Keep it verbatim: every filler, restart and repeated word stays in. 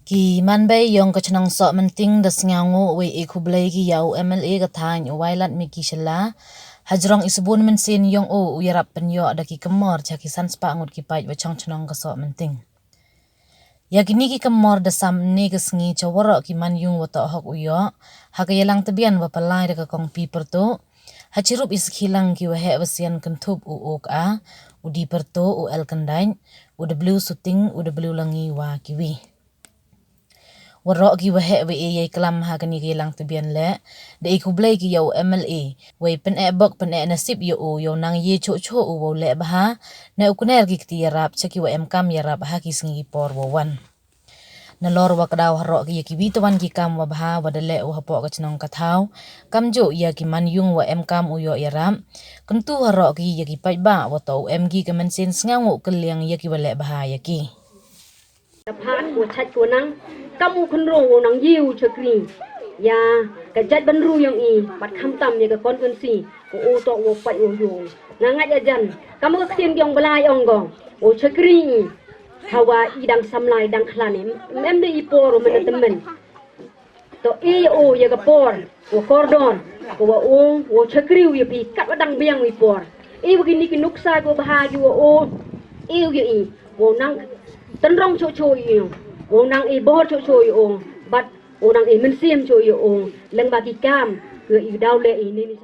Ki manbei yong ka chnong Sohmynting da sngewngooh wei e khublei ki ya u M L A ka thaiñ u Wailadmiki Shylla hajrong i sbun mynsiem yong u u yarap pynyoh da ki kynmor cha ki san spah ngut ki paid wa chong chnong ka Sohmynting. Ya kini ki kynmor da sam ynne ka sngi cha waroh ki manyung wa toh hok u yoh ha ka yalang tbian wa pynlai da ka Kong P Pyrtuh, ha chirup i sakhi lang ki waheh wasian kynthup u O Kah, u D Pyrtuh, u L Kyndait, u W Suting, u W Langi wa kiwi. Waroh ki waheh wa e yei klam ha kani ka yalang tbian leh, da e khublei ki ya u M L A wei pyneh bok pyneh nasib ya u yow nang ye choh choh u wow leh bha ne u kner ki kti yarap cha ki wa emkam yarap ha ki sngi ki por wa wan. Nalor wa kdaw haroh ki ya kiwi tawan ki kam wa bha wa da leh u hapoh ka chnong ka thaw, kamjooh ya ki manyung wa emkam u yoh yarap, kyntu haroh ki ya ki paidbah wa toh u em ki ka mynsiem sngewngooh kylliang ya ki wa leh bha ya ki. Ka phat ko chait ko nang, kam u khynroo u nang ye u chakri ya ka jaitbynru yong i, bad khamtam ya ka constituency, ko u toh u pait u yoh. Nga ngait ajan kam ka ktien ki yong Blai ong ko, u chakri i, hawa i dang samla i dang khlan i, em de i por u mynta tymmen. Toh e ya u ya ka por wa kordor, ko wa u, wa chakri u ya phi kat wa dang biang i por. E wa kini ki nuksa ko bha ki wa u, e u ya i, wa nang tynrong choh choh i u, wa nang e bor choh choh i u, bad wa nang e mynsiem choh i u, lyngba ki kam ko i daw leh i ni ni.